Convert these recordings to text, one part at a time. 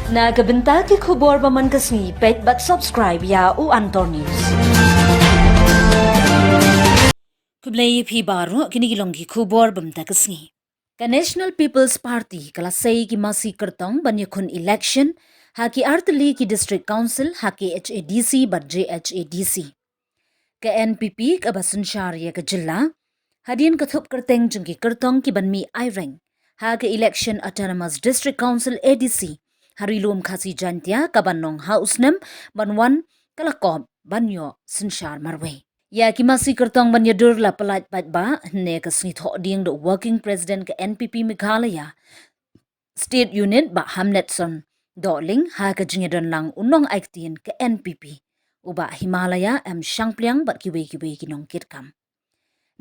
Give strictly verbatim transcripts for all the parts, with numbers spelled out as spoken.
Na ka bynta ki khubor ba man ka sngi, peit bad subscribe ïa U Antor News. Khublei ïa phi baroh, kine ki long ki khubor ba mynta ka sngi. Ka National People's Party ka la sei ki masi kyrtong ban ïakhun election ha ki artylli ki District Council ha K H A D C bad J H A D C. Ka N P P kaba synshar ïa ka jylla, hadien ka thup kyrteng jong ki kyrtong ki ban mih aireng ha ka election Autonomous District Council, A D C, ha Ri Lum Khasi Jaiñtia, ka ban long ha u snem ban wan, ka la kop ban ïoh synshar marwei. Ïa ki masi kyrtong ban ïadur la pyllait paidbah, hynne ka sngi Thohdieng da u Working President ka N P P Meghalaya State Unit, Bah Hamletson Dohling, ha ka jingïadon lang u nongai ktien ka N P P, u Bah Himalaya M Shangpliang, bad kiwei kiwei ki nongkitkam.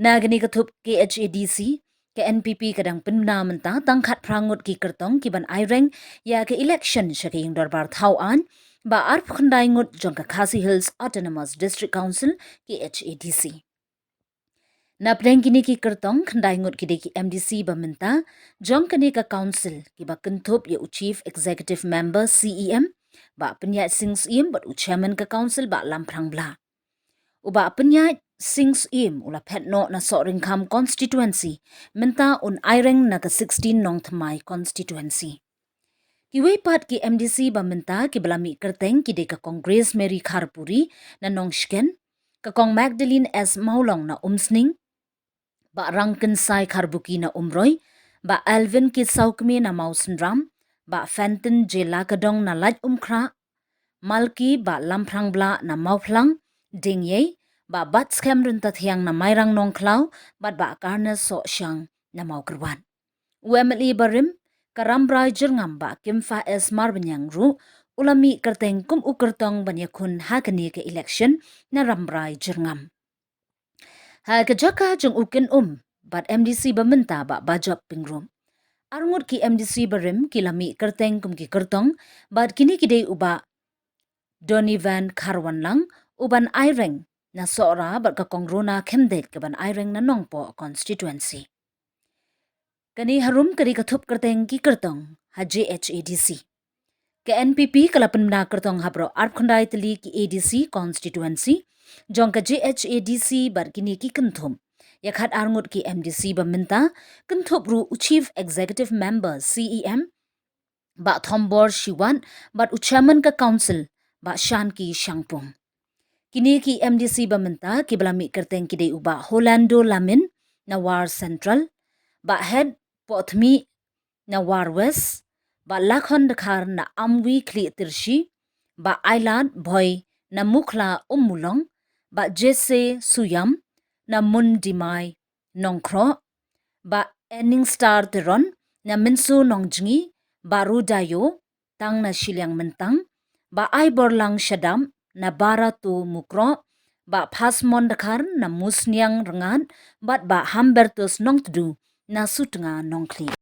Na kane ka thup K H A D C, ka N P P ka dang pynbna mynta tang khatphra ngut ki kyrtong ki ban aireng ïa ka election sha ka ïing dorbar thaw aiñ, bad arphew khyndai ngut jong ka Khasi Hills Autonomous District Council, K H A D C. Na pdeng kine ki kyrtong, khyndai ngut ki dei ki M D C ba mynta jong kane ka council, ki ba kynthup ïa u Chief Executive Member, C E M, Bah Pynïaid Sing Syiem, bad u Chairman ka council, Bah Lamphrang Blah. U Bah Pynïaid Sing Syiem u la phet noh na Sohryngkham constituency, mynta un aireng na ka sixteen Nongthymmai constituency. Kiwei pat ki M D C ba mynta ki ba la mih kyrteng ki dei ka Kong Grace Mary Kharpuri na Nongshken, ka Kong Magdalene S Mawlong na Umsning, Bah Rangkynsai Kharbuki na Umroi, Bah Alvin Kitsawkmie na Mawsynram, Bah Fenton J Lakadong na Laitumkhrah, Malki Bah Lamphrang Blah na Mawphlang, Diengiei, Bah Batskhem Ryntathiang na Mairang Nongkhlaw, bad Bah Carnes Sohshang na Mawkyrwat. U M L A barim ka Rambrai Jyrngam, Bah Kymphah S Marbaniang ruh u la mih kyrteng kum u kyrtong ban ïakhun ha kane ka election na Rambrai Jyrngam. Ha ka jaka jong u Kynum bad M D C ba mynta, Bah Bajop Pyngrope. Arngut ki M D C barim ki la mih kyrteng kum ki kyrtong, bad kine ki dei u Bah Donny Van Kharwanlang u ban aireng na Sohra, bad ka Kong Rona Khymdeit ka ban aireng na Nongpoh constituency. Kane harum ka dei ka thup kyrteng ki kyrtong ha J H A D C. Ka N P P ka la pynbna kyrtong ha baroh arphew khyndai tylli ki A D C constituency jong ka J H A D C, bad kine ki kynthup ïa khatar ngut ki M D C ba mynta, kynthup ruh u Chief Executive Member, C E M, Bah Thombor Shiwat, bad u Chairman ka council, Bah Shanki Shangpung. Kine ki M D C ba mynta ki ba la mih kyrteng ki dei u Bah Holando Lamin na War Central, Bah Het Pohthmih na War West, Bah Lakhon Dkhar na Amwi Khlieh Tyrshi, Bah Ailad Bhoi na Mukhla Ummulong, Bah Jesse Suyam na Myndimai Nongkhroh, Bah Eningstar Teron na Mynso Nongjngi, Bah Rudayo Tang na Shilliang Myntang, Bah Aiborlang Shadap na Barato Mukroh, Bah Phasmon Dkhar na Musniang Rngat, bad Bah Hambertus Nongtdu na Sutnga Nongkhlieh.